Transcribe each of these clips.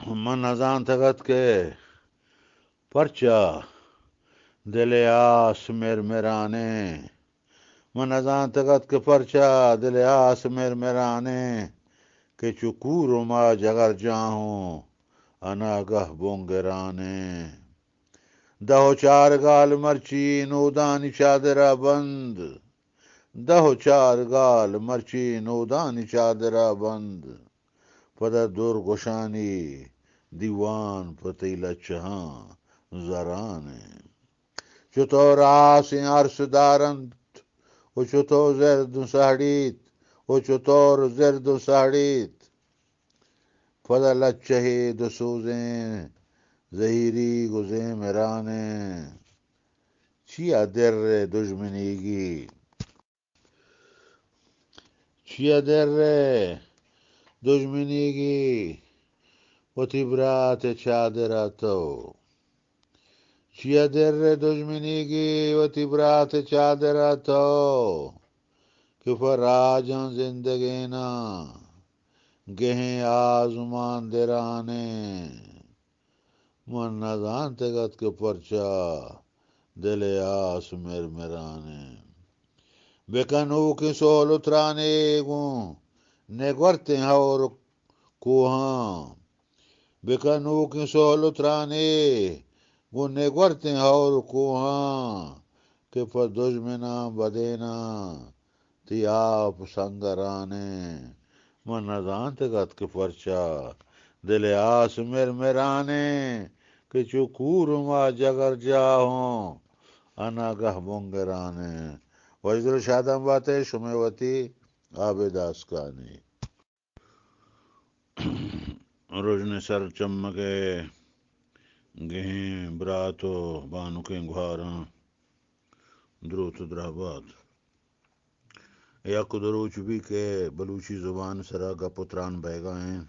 من نزانتگ ات کہ پرچا دل ءِ آس مرمرانیں۔ من نزانتگ ات کہ پرچا دل ءِ آس مرمرانیں، کہ چو کورما جگرجاہ اوں اناگہ بنگرانیں۔ دہ ءُ چار گال مرچی نودانی چادر ءَ بند، دہ ءُ چار گال مرچی نودانی چادر ءَ بند، پدا دور گوشانی دیوان پہ تئی لچہاں زرانیں۔ چو تو راسیں ارس دارنت ءُ چو تو زرد ءُ ساڑیت، ءُ چو تو زرد ءُ ساڑیت، پدا لچہے دو سوزیں زہیری گوزیں مرانیں۔ چیا در ءِ دژمنیگی؟ چیا در ءِ دژمنیگی؟ وتی برات ءِ چادر ءَ تو۔ چیا در ءِ دژمنیگی؟ وتی برات ءِ چادر ءَ تو، کہ پہ راجاں زندگیناں گہیں آزمان درانیں۔ من نزانتگ ات کہ پرچا دل ءِ آس مرمرانیں۔ بکن نوکیں سہل ءُ ترانے گوں نگورتیں ہور ءُ کوہاں۔ بکن نوکیں سہل ءُ ترانے گوں نگورتیں ہور ءُ کوہاں، کہ پہ دژمناں بدیناں تئی آپ سنگرانیں۔ من نزانتگ ات کہ پرچا دل ءِ آس مرمرانیں، کہ چو کورما جگرجاہ اوں اناگہ بنگرانیں۔ وشدل ءُ شادان بات ئے شمئے وتی عابد آسکانی۔ رژن ءِ سر چمگ ءِ گہیں برات ءُ بانکیں گہاراں دروت ءُ درہبات۔ یک دو روچ بی کہ بلوچی زبان ءِ سرا گپ ءُ تران بئیگا ایں،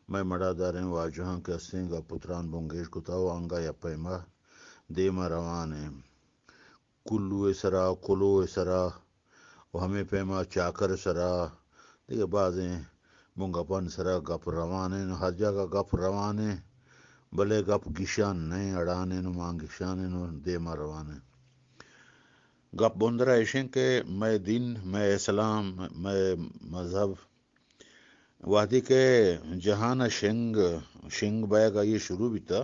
مئے مڑاداریں واجہاں کہ استیں گپ ءُ تران بنگیج کتا ءُ انگا یک پیما دیما روان ایں۔ کلو ءِ سرا، کلو ءِ سرا ءُ ہمے پیما چاکر ءِ سرا دگہ بازیں بنگپانی سرا گپ روان ایں۔ ہر جاگہ گپ روان ایں، بلے گپ گیشان نہ ایں، اڑان ایں ءُ مان گیشان ایں ءُ دیما روان ایں۔ گپ بندرا ایش ایں کہ مئے دین، مئے اسلام، مئے مذہب وہدے کہ جہان ءَ شنگ، شنگ بئیگ ءَ اے شروع بیتا،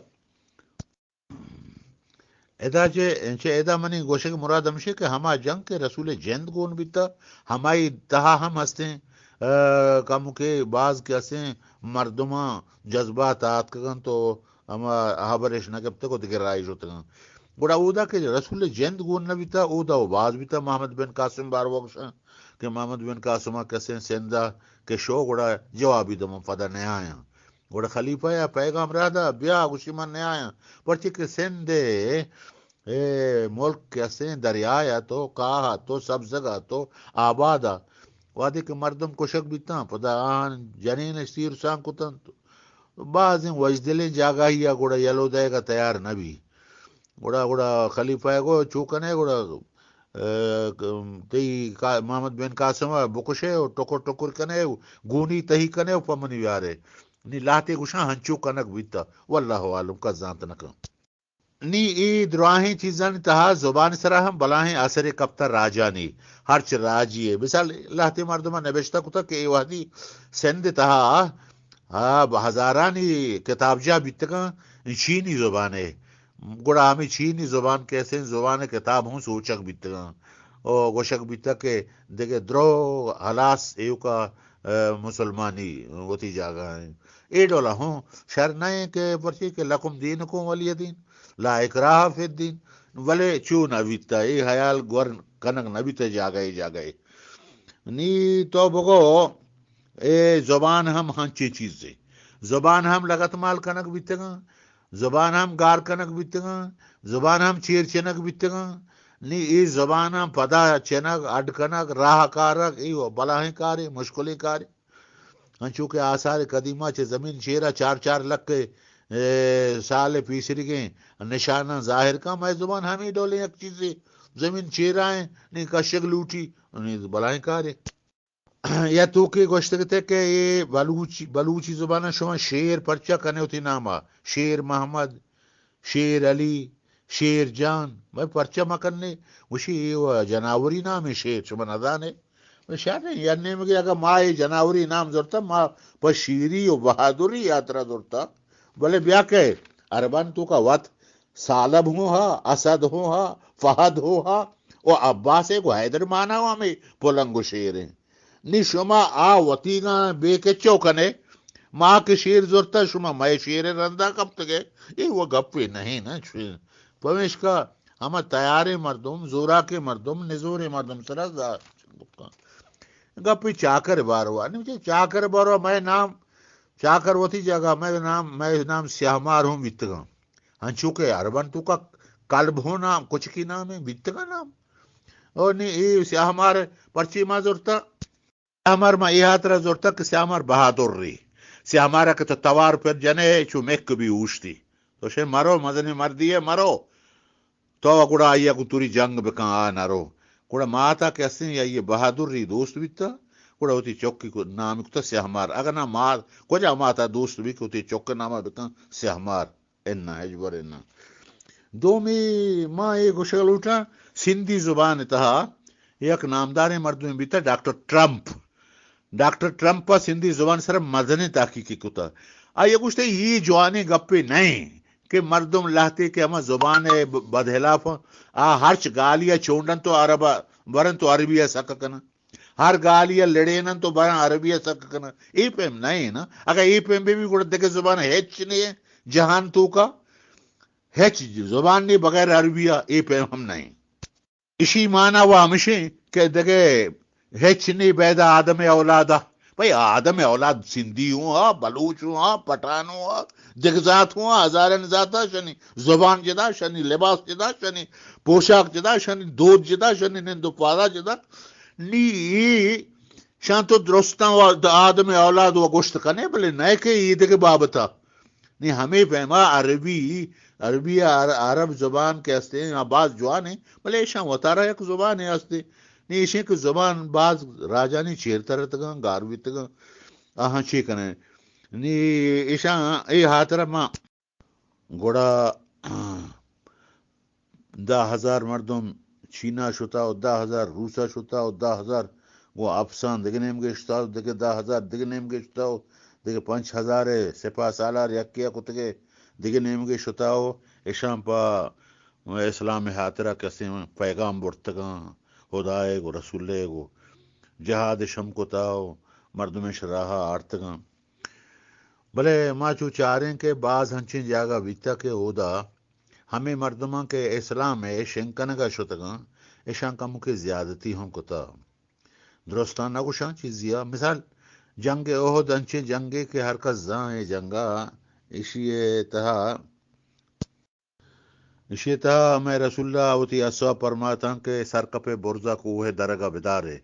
ادا چہ، چہ ادا منی گوشگ ءِ مراد ہمشی کہ ہما جنگ کہ رسول ءِ جند گون بیتا، ہمائی تہا ہم ہستیں، ءَ، کمکے باز کہ ہستیں مردماں جذبات آتکگ انت ءُ ہما ہبر اش نہ گپتگ ءُ دگہ راہے شتگ انت۔ گڑا اودا کہ رسول ءِ جند گون نہ بیتا، اودا ءُ باز بیتا محمد بن قاسم باروا گوشاں کہ محمد بن قاسم ءَ کسیں سندھ ءَ کہ شو گڑا جوابی دماں پدا نیایاں۔ گڑا خلیفہ ءَ پیغام راہ دا، بیا، گوشی من نیایاں، پرچے کہ سندھ ءِ اے ملک کہ استیں دریائے ءَ تو، کاہ ءَ تو، سبزگ ءَ تو، آباد ءَ، وہدے کہ مردم کشگ بیتاں، پدا آہاں جنین اش تیر سان کتنت۔ بازیں وشدلیں جاگاہی ءَ گڑا یلو دئیگ ءَ تیار نہ بی۔ گڑا، گڑا خلیفہ ءَ گو چو کنے گڑا، ءَ، تئی کا-، محمد بن قاسم ءَ بکشے ءُ ٹکر ٹکر کنے ءُ گونی تہی کنے ءُ پہ منی بیارے۔ نی لہتے گوشاں ہنچو کنگ بیتا، واللہ اعلم، کس زانت نہ کن۔ نی اے دراہیں چیزانی تہا زبان سرا ہم بلاہیں اثرے کپتہ راجانی، ہرچ راجی ءَ۔ مثال لہتے مردماں نبشتہ کتگ کہ اے وہدی سندھ تہا، آ، ہزارانی کتابجاہ بیتگاں چینی زبان ءَ۔ گڑا ہمے چینی زبان کہ استیں زبان ءِ کتاب ہوں سوچگ بیتگاں۔ او گوشگ بیتگ کہ دگہ درو ہلاس ایوکا، ءَ، مسلمانی وتی جاگہ ءَ ایں۔ اے ڈولا ہوں شر نہ ایں کہ پرچے کہ لکم دینکم ولی دین، لا اکراہ فی الدین، بلے چو نہ بیتا، اے حیال گور کنگ نہ بیتا جاگہ ءَ جاگہ ءَ۔ نی تو بگو، اے زبان ہم ہنچیں چیزے۔ زبان ہم لگت مال کنگ بیتگاں، زبان ہم گار کنگ بیتگاں، زبان ہم چیر چنگ بیتگاں۔ نی اے زباناں پدا چنگ، اڈ کنگ، راہ کارگ، اے و بلاہیں کارے، مشکلیں کارے۔ انچو کہ آثار قدیمہ چہ زمین چیرا چار چار لکھ، اے، سال پیسریگیں نشاناں ظاہر کن، مئے زبان ہمے ڈولیں یک چیزے زمین چیرا ایں، نی کشگ لوٹی، نی بلاہیں کارے۔ یا توکے گوشتگ ات کہ اے بلوچی، بلوچی زبان ءَ شما شیر پرچا کنے وتی نام ءَ؟ شیر محمد، شیر علی، شیر جان، بھئی پرچا مہ کنے؟ گوشی اے و جناوری نامے شیر، شما نزانے؟ بھئی شر ایں، یا نیمگے اگاں ما اے جناوری نام زرتا، ما پہ شیری و بہادری ہاترا زرتا، بلے بیا کہ عربان توکا وت ثعلب ہوں ہا، اسد ہوں ہا، فہد ہوں ہا، و عباس ءِ گوں حیدر مانا و ہمے پلنگ و شیر ایں۔ نی شما آ وتیگاں بے کچو کنے، ما کہ شیر زرتا، شما مئے شیر ءِ رندا کپتگے، اے و گپے نہ ایں نا۔ پمیشکا ہما تیاریں مردم، زوراکیں مردم، نزوریں مردم سرا زا-، گپے چاکر باروا، نی چاکر باروا مئے نام، چاکر وتی جاگہ، مئے نام، مئے نام سیاہ مار ہوں بیتگاں۔ انچو کہ عربان توکا کلب ہوں نام، کچکی نام ایں، بیتگاں نام۔ او نی اے سیاہ مار پرچی ما زرتا؟ سیاہ مار ما اے ہاترا زرتا کہ سیاہ مار بہادر ری۔ سیاہ مارا کہ تو توار پر جنے، چو مک بی اوشتی۔ تو شے مرو، مزنی مردی ہے، مرو۔ تو گڑا آئی ءَ گوں توری جنگ بکن، آ نہ رو۔ گڑا مات ءَ کہ استیں آئی ءِ بہادری دوست بیتا، گڑا وتی چک ءِ نام کتا سیاہ مار۔ اگاں نہ مات، کجا مات ءَ دوست بی کہ وتی چک ءِ نام ءَ بکن سیاہ مار؟ اناں، ہچبر اناں۔ دومی ما اے گوشگ لوٹاں، سندھی زبان ءِ تہا یک نامداریں مردمے بیتا ڈاکٹر ٹرمپ۔ ڈاکٹر ٹرمپ ءَ سندھی زبان ءِ سرا مزنیں تحقیقے کتا۔ آئی ءَ گوشتہ، اے جوانیں گپے نہ ایں کہ مردم لہتے کہ ہما زبان ءِ ب-، بدہلاپ آ ہرچ گالی ءَ چونڈنت و عرب ءَ برنت و عربی ءَ سک کنن۔ ہر گالی ءَ لڑیننت و برن عربی ءَ سک کنن۔ اے پیم نہ ایں نا۔ اگاں اے پیم بہ بی گڑا دگہ زبان ہچ نہ ایں جہان توکا۔ ہچ زبان نی بغیر عربی ءَ، اے پیم ہم نہ ایں۔ اشی مانا و ہمشیں کہ دگہ ہچ نی بیدا آدم ءِ اولادا۔ بھئی آدم ءِ اولاد سندھی ہوں ہا، بلوچ ہوں ہا، پٹھان ہوں ہا، دگہ ذات ہوں ہا، ہزارن ذاتا، شنی زبان جدا، شنی لباس جدا، شنی پوشاک جدا، شنی دود جدا، شنی نند و پادا جدا۔ نی اے شان تو درستاں و آدم ءِ اولاد و گوشت کنے، بلے نئے کہ اے دگہ بابتا۔ نی ہمے پیما عربی، عربی ءُ عر-، عرب زبان کہ ہستیں، آ باز جوان ایں، بلے ایشاں وتارا یک زبانے ہستیں۔ نی ایشیں کہ زبان باز راجانی چیر ترتگاں، گار بیتگاں، آہاں چے کنیں؟ نی ایشاں اے ہاترا ما گڑا دہ ہزار مردم چینا شتا و دہ ہزار روسا شتا و دہ ہزار گوں اپساں دگہ نیمگے شتا و دگہ دہ ہزار دگہ نیمگے شتا و دگہ پنچ ہزار سپاہ سالار یکے ءَ کتگے دگہ نیمگے شتا و اشاں پہ اسلام ءِ ہاترا کسیں پیغام برتگاں، ہدائے گو رسولے گو جہاد شم کتا و مردمش راہ آرتگاں۔ بلے ما چو چاریں کہ باز ہنچیں جاگہ بیتگ کہ اودا ہمے مردماں کہ اسلام ءِ شنگ کنگ ءَ شتگاں، اشاں کمکے زیادتی ہم کتہ۔ درستاں نہ گوشاں چیزے ءَ۔ مثال، جنگ احد انچیں جنگے کہ ہر کس زان اے جنگ ءَ ایشی ءِ تہا، ایشی ءِ تہا مئے رسول اللہ وتی اصحاب پرماتاں کہ سرکپے برزا کوہ ءِ درگ ءَ بدارے۔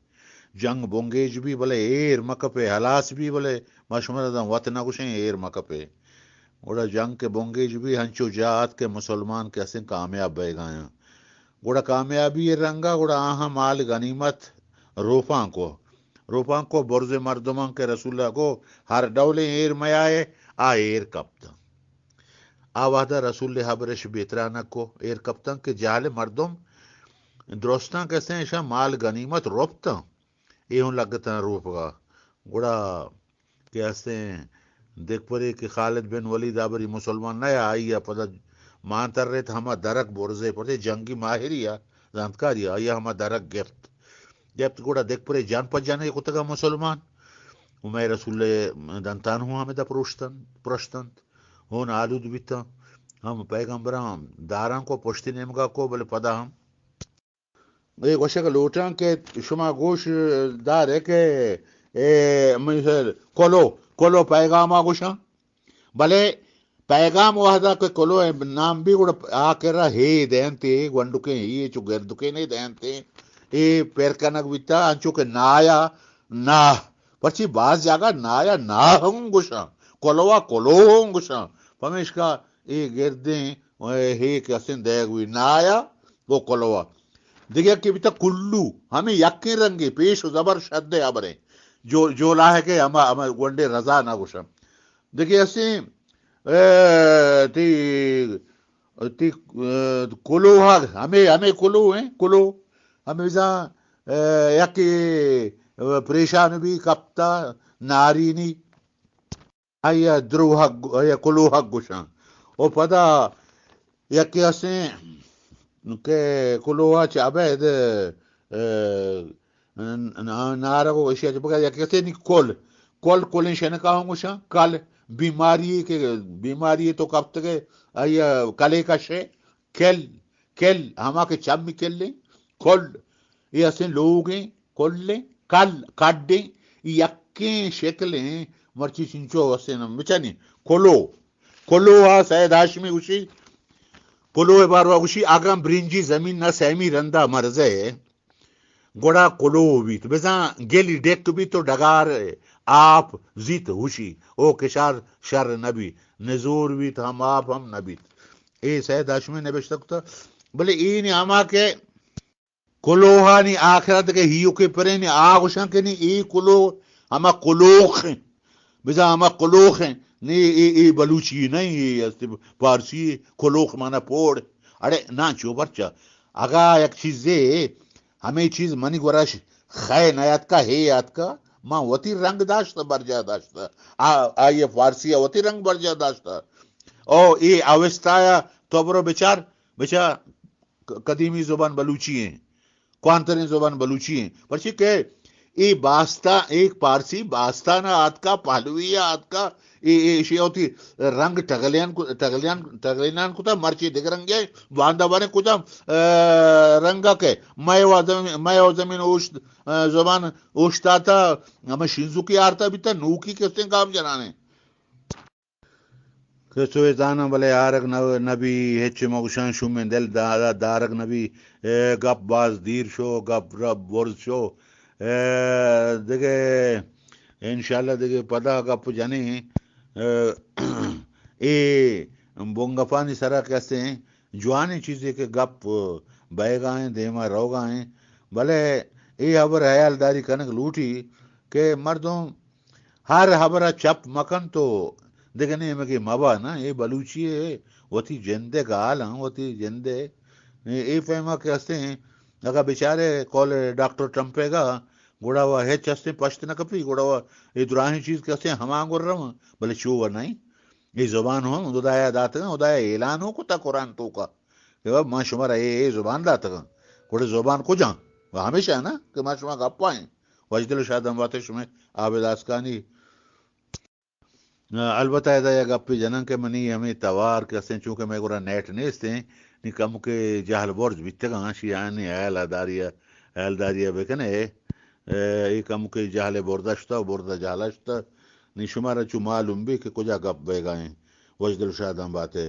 جنگ بنگیج بی بلے ایر مکپے، ہلاس بی بلے ما شمارا داں وت نہ گوشیں ایر مکپے۔ گڑا جنگ کہ بنگیج بی ہنچو جاہ ات کہ مسلمان کہ اسیں کامیاب بئیگایاں۔ گڑا کامیابی ءِ رنگا گڑا آہاں مال غنیمت روپان کو۔ روپان کو برز مردمان کہ رسول اللہ گو ہر ڈولیں ایر میائے آ ایر کپتن۔ آ وہدا رسول اللہ ہبرش بیترانک کو ایر کپتن کہ جہل مردم درستاں کہ اسیں اشاں مال غنیمت روپتن۔ اے ہوں لگتاں روپگا۔ گڑا کہ ہستیں دگپرے کہ خالد بن ولید آبری مسلمان نہ آئی ءَ پدا مان ترّیت ہما درک برزے پرچے جنگی ماہری ءَ زانتکاری ءَ آئی ءَ ہما درک گپت۔ گپت گڑا دگپرے جن پہ جنے کتگا مسلمان۔ و مئے رسول دنتان ہوں ہمدا پروشتن، پرشتنت۔ ہون آلود بیتاں۔ ہم پیغمبراں داراں کو پشتی نیمگا کو بلے پدا ہم اے گوشگ لوٹاں کہ شما گوش دارے کہ اے مثل کلو، کلو پیغام ءَ گوشاں۔ بلے پیغام وہدا کہ کلو ءِ نام بی گڑا آ کرا ہے دینتے، گونڈکیں ہے چو گردکیں نے دینتے۔ اے پر کنگ بیتا انچو کہ نایا ناہ۔ پرچی باز جاگہ نایا ناہ ہوں گوشاں، کلو ءَ کلو ہوں گوشاں۔ پمیشکا اے گردیں اے ہے کہ اسیں دیگ بی نایا گو کلوا۔ دگہ یکے بیتا کلو، ہمے یکیں رنگے، پیش و زبر شد ءِ ہبریں۔ جو، جولاہگ ءَ ہما، ہما گونڈیں رضا نہ گوشاں۔ دگہ ہستیں، اے، تی، تی، اے، کلوہ، ہمے، ہمے کلوہ ایں، کلوہ۔ ہمے بزاں، اے، یکے، اے، پریشان بی کپتا، نارینی۔ آئی ءَ دروہگ، آئی ءَ کلوہگ گوشاں۔ و پدا یکے ہستیں کہ کلوہ چہ ابید، اے، ن-، نارگ و اشی ءَ چہ بگا یکے ہستیں نی کل، کل، کلیں شنکا ہم گوشاں، کل، بیماری کہ بیماری تو کپتگے، آئی ءَ کلے کشے، کل، کل، ہما کہ چمی کلیں، کل، اے ہستیں لوگیں، کلیں، کل، کڈیں، اے یکیں شکلیں، مرچی چنچو ہستیں نہ بچنی، کلو، کلو آ سید ہاشمی گوشی، کلو ءِ باروا گوشی، اگاں برنجی زمین نہ سیمی رندا مرزے، گڑا کلو بیت، بزاں گلی ڈیک بیت و ڈگار آپ زیت ہوشی، او کشار شر نبی، نزور بیت ہم آپ ہم نبیت۔ اے سید ہاشمی نبشتہ کتا، بلے اے نی ہما کہ کلوہانی آخرت کہ ہیوکے پرینی آ گوشاں کہ نی اے کلو ہما کلوخ ہیں۔ بزاں ہما کلوخ ہیں، نی اے، اے بلوچی نہیں، اے است پارسی کلوخ مانا پوڑ۔ اڑے نا چو پرچا؟ اگا یک چیزے ہمے چیز منی گورا ش-، خے نیاتکا، ہے آتکا، ما وتی رنگ داشت برجا داشت۔ آ، آئی فارسی وتی رنگ برجا داشت۔ او اے اوستایا تو برو بچار، بچار ق-، قدیمی زبان بلوچی ہیں، کوانتریں زبان بلوچی ہیں۔ پرچی کہ اے باستا، ایک پارسی باستان آتکا، پہلوی آتکا، اے، اے، ایشی وتی رنگ ٹگلیان کو-، ٹگلیان، ٹگلینان کتا، مرچی دگہ رنگے، باندا باریں کجام، اے، رنگا کہ مئے وا زمین، مئے وا زمین اوشت-، اے، زبان اوشتاتا، ہمے شینزوکی آرتا بیتا، نوکی کستیں گام جنانے۔ کہ چوئے زاناں بلے آرگ نہ، نبی، ہچ مگوشاں شومیں دل دا-، دارگ نبی، اے، گپ باز دیر شو، گپ رب برز شو، اے، دگہ انشاءاللہ دگہ پدا گپ جنیں، اے، اے بنگپانی سرا کسیں جوانیں چیزے کہ گپ بئیگا ایں، دیما روگا ایں، بلے اے ہبر حیالداری کنگ لوٹی کہ مردم ہر ہبر ء چپ مکن تو دگہ نیمگے مبا نا۔ اے بلوچی ء وتی جند ء گال آں، وتی جند ء اے پیما کہ ہستیں، اگاں بچارے قول ڈاکٹر ٹرمپ ء گا، گڑا وا ہچ ہستیں پشت نہ کپی، گڑا وا اے دراہیں چیز کہ ہستیں ہما گور رواں، بلے چو وا نہیں۔ اے زبان ہم ہدایا داتگاں، ہدایا اعلان ہوں کتا قرآن توکا کہ ما شمارا اے، اے زبان داتگاں۔ گڑا زبان کجا؟ و ہمیشہ نا کہ ما شما گپا ایں۔ وجدل شادم باتے شمے عابد آسکانی۔ البتہ ادا یک گپے جناں کہ منی ہمے توار کہ استیں، چونکہ مئے گورا نیٹ نیستیں، نی کمکے جہل برز بیتگاں، شی آنی حیال داری، حیال داری بکنے۔ اے، اے کمکے جہل برز اشتا و برز جہل اشتا۔ نی شمارا چو معلوم بی کہ کجا گپ بیگا ایں۔ وجدل شادم باتے۔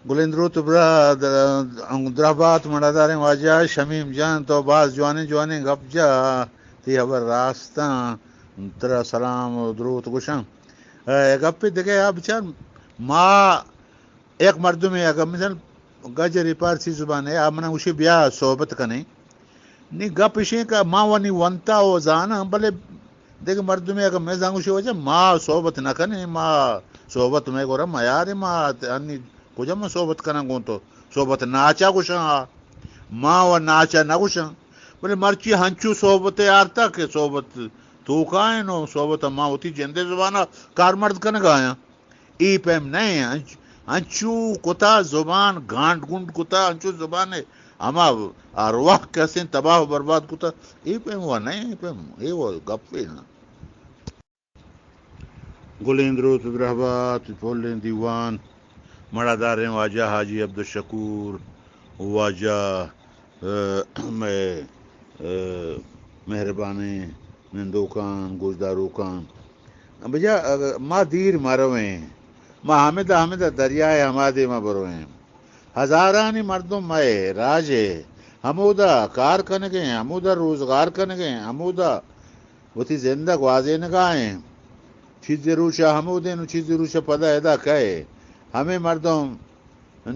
گلیں دروت برا، د-، درہبات مڑاداریں واجہ شمیم جان، تو باز جوانیں جوانیں گپ جا، تی ہبر راستاں، ترا سلام و دروت گوشاں۔ اے گپے دگہ آ بچار، ما یک مردمے اگاں مثال گجری پارسی زبانے، آ منا گوشی بیا صحبت کنیں۔ نی گپ اشیں کہ ما ونی ونتا و زاناں، بلے دگہ مردمے اگاں مئے زانگوشی واجہ ما صحبت نہ کنیں، ما صحبت مئے گورا میاریں، ما انی کجا ما صحبت کناں گوں تو؟ صحبت ناچا گوشاں آ۔ ما و ناچا نہ گوشاں۔ بلے مرچی ہنچو صحبت آرتا کہ صحبت توکائیں و صحبت ما وتی جندے زبانا کارمرد کنگا آیاں۔ اے پیم نہ انت، انچ-، انچو کتا زبان گانڈ گنڈ کتا، انچو زبان ہما ارواح کسیں تباہ و برباد کتا۔ اے پیم وا نہ، اے پیم، اے وا گپے نہ۔ گلیں دروت درہبات پلیں دیوان، مڑاداریں واجہ حاجی عبدالشکور، واجہ اے، مئے، اے، مہربانیں نندوکان، گوشداروکان۔ بجا، اگہ ما دیر مرویں، ما ہمدا، ہمدا دریائے ہما دیما برویں۔ ہزارانی مردم مئے راجے ہمودا کار کنگیں، ہمودا روزگار کنگیں، ہمودا وتی زندہ گوازینگا ایں۔ چیزے روچا ہمودیں و چیزے روچا پدا ادا کئے۔ ہمے مردم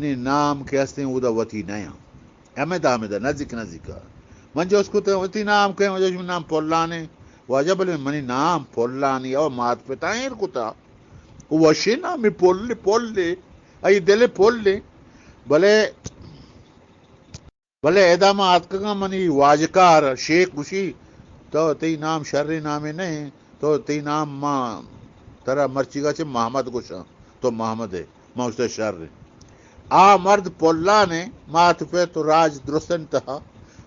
نی نام کہ ہستیں اودا وتی نیاں۔ ہمدا، ہمدا، نزیک نزیکا۔ من جست کت، وتی نام کئے؟ واجہ، من نام پلان ایں۔ واجہ، بلے منی نام پلان ایں، او مات پتا ایر کتا۔ او وشیں نامے، پل، پل، آئی دل پل۔ بلے، بلے ادا ما آتکگاں، منی واجکار شیخ گوشی، تو تئی نام شریں نامے نہ ایں، تو تئی نام ما ترا مرچیگا چہ محمد گوشاں۔ تو محمد ئے، ما گوشتہ شر ایں۔ آ مرد پلان ایں، مات پت و راج درستانی تہا،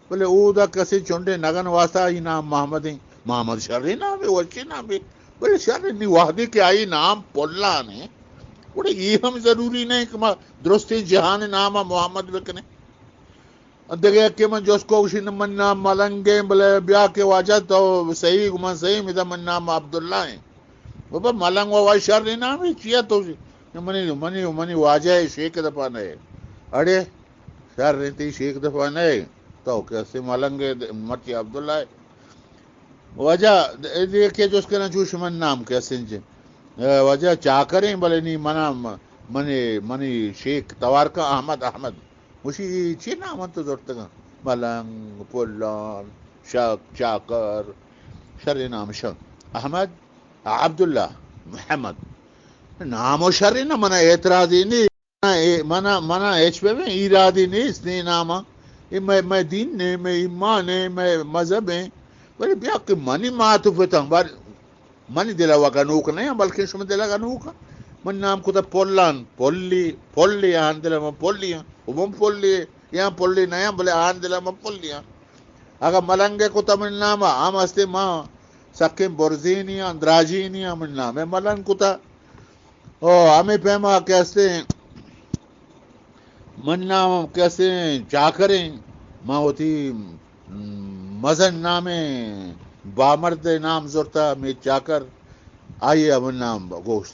بلے اودا کسے چنڈے نگن واسطہ آئی نام محمد ایں۔ محمد شریں نامے، وشیں نامے، بلے شر ایں، نی وہدے کہ آئی نام پلان ایں، گڑا اے ہم ضروری نہ ایں کہ ما درستیں جہان نام محمد بکنیں۔ دگہ یکے من جست کو، گوشی، من نام ملنگ ایں، بلے بیا کہ واجہ تو صحیح، من صحیح، مدا من نام عبداللہ ایں۔ بابا، ملنگ و واجہ شریں نامے، چیا تو؟ منی، منی، منی واجہ ئے، شیخ دپا نہ ئے۔ اڑے، شر ایں، تئی شیخ دپا نہ ئے۔ تو کسے ملنگ ئے، مرچی عبداللہ ئے۔ واجہ، اے دگہ یکے جست کناں، چوش من نام کسے انچے؟ اے، واجہ چاکر ایں، بلے نی منا، منی، منی شیخ توار کن احمد، احمد۔ گوشی، اے چی نام انت تو زرتگاں؟ ملنگ، پلان، شک، چاکر، شریں نام شن۔ احمد، عبداللہ، محمد۔ نام و شریں نہ، منا اعتراضی نی۔ اے منا، منا ہچ پہ مئے ایرادی نیست، نی ناما۔ اے مئے، مئے دین نے، مئے ایمان نے، مئے مذہب ایں۔ بلے بیا کہ منی مات و پتاں، بار منی دل ء گنوک نہ آں، بلکیں شمئے دل ء گنوک آں۔ من نام کتہ پلان، پلی، پلی آں، دل ء من پلی آں۔ و من پلی آں، پلی نہ آں، بلے آں دل ء من پلی آں۔ اگاں ملنگ ء کتہ من نام ء، ہم ہستیں ما سکیں برزینی آں، دراجینی آں، من نام ء ملنگ کتہ۔ او ہمے پیما کہ ہستیں من نام کہ ہستیں چاکریں، ما وتی مزن نامیں بامرد ء نام زرتا، میر چاکر، آئی ء من نام گوشت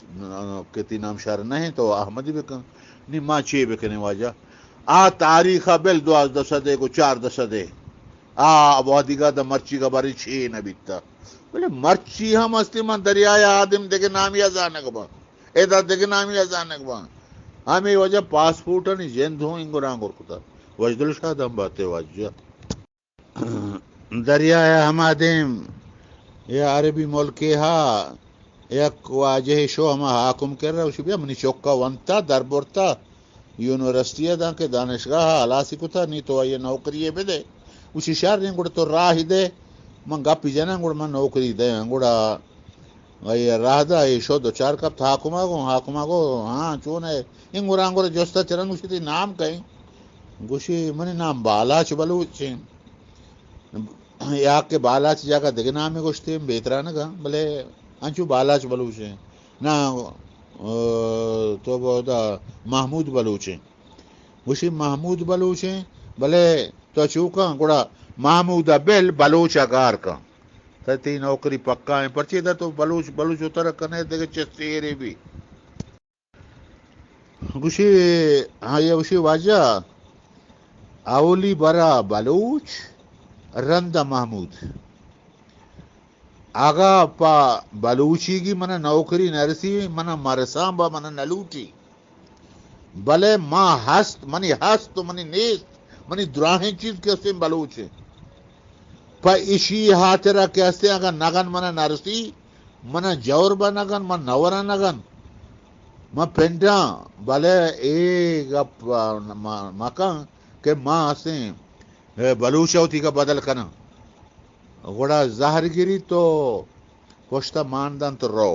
کہ تئی نام شر نہ انت، تو احمدی بکن۔ نی ما چے بکنیں واجہ؟ آ تاریخ ء بل دوازدہ سد ء گوں چاردہ سد ء، آ وہدیگا داں مرچیگا باریں چے نہ بیتا۔ بلے مرچی ہم ہستیں، من دریائے آدم دگہ نامی ء زانگ باں، ادا دگہ نامی ء زانگ باں۔ ہمے وجہ پاسپورٹانی جند ہوں انگر آنگر کتا۔ وجدل شاد ہم باتے واجہ۔ دریائے ہما دیم یا عربی ملکے ہا یک واجہے شو ہما حاکم کرا، گوشی، بیا منی چکا ونتا، در برتا، یونیورسٹی ء داں کہ دانشگاہ ء ہلاسی کتا، نی تو آئی ء نوکری ء بدے۔ گوشی، شر انت، گڑا تو راہ دے، من گپی جناں، گڑا من نوکری دیاں۔ گڑا آئی ء راہ دا، اے شو دو چار کپت حاکما گوں، حاکما گو، ہاں، چون ئے؟ انگور آنگور جستا چرن، گوشی، تئی نام کئے؟ گوشی، منی نام بالاچ بلوچ انت۔ یا کہ بالاچ جاگہ دگہ نامے گوشتیں، بے ترانگاں، بلے انچو بالاچ بلوچ انت۔ نا، او، تو بودا محمود بلوچ انت۔ گوشی، محمود بلوچ انت، بلے تو چو کن، گڑا محمود ء بل، بلوچ ء گار کن۔ تئی، تئی نوکری پکا انت، پرچے دا تو بلوچ، بلوچ اتر کنے دگہ چست ایرے بی۔ گوشی، ہاں، یہ گوشی، واجہ، اولی برا بلوچ، رند محمود۔ اگاں پہ بلوچیگی من ء نوکری نہ رسی، من ء مرساں با من ء نہ لوٹی۔ بلے ما ہست، منی ہست و منی نیست، منی دراہیں چیز کہ استیں بلوچ انت۔ پہ اشی ہاترا کہ استیں اگاں نگن من ء نہ رسی، من ء جور بہ نگن، من نہ وراں نگن۔ من پنڈاں، بلے اے گپ م-، مکن کہ ما استیں، اے، بلوچ ء وتی کا بدل کناں۔ گڑا زہر گریت و پشت ء مان دنت و رو۔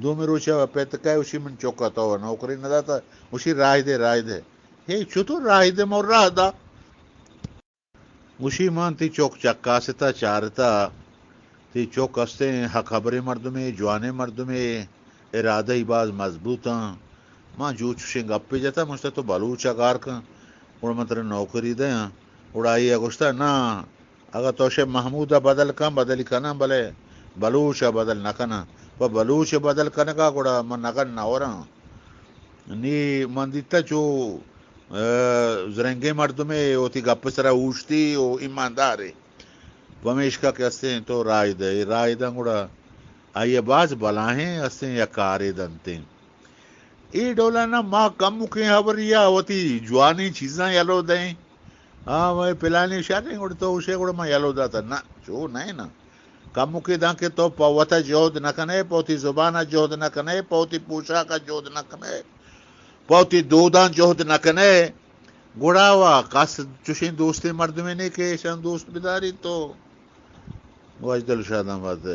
دومی روچ ء پت کئے، گوشی، من چک ء تو نوکری نہ داتہ، گوشی، راہ دے، راہ دے۔ ہے چتو راہ دے، مو راہ دا۔ گوشی، من تئی چک چکاستہ، چارتہ، تئی چک استیں حق ہبریں مردمے، جوانیں مردمے، ارادہ ای باز مضبوط آں۔ من جو چوشیں گپے جتہ، من گوشتہ تو بلوچ ء گار کن، گڑا من ترا نوکری دیاں۔ گڑا آئی ء گوشتہ، نا، اگاں تو شے محمود ء بدل کن، بدلی کناں، بلے بلوچ ء بدل نہ کناں۔ پہ بلوچ ء بدل کنگا گڑا من نگن نہ وراں۔ نی من دیتہ چو، ء، زرنگیں مردمے وتی گپ ء سرا اوشتی و ایماندارے۔ پمیشکا کہ استیں تو راہ دے، اے راہ داں گڑا آئی ء باز بلاہیں استیں یک کارے دنتیں۔ اے ڈولا نا ما کمکیں ہبریا وتی جوانیں چیزاں یلو دئیں۔ ہاں، مئے پلانی شریں، گڑا تو گوشے گڑا من یلو داتا۔ نہ، چو نہ نا۔ کمکے داں کہ تو پہ وتا جہد نہ کنے، پہ وتی زبانا جہد نہ کنے، پہ وتی پوشاکا جہد نہ کنے، پہ وتی دوداں جہد نہ کنے، گڑا وا کس چوشیں دوستیں مردمے نے کہ ایشاں دوست بداری تو۔ واجہ دل شاد آباد۔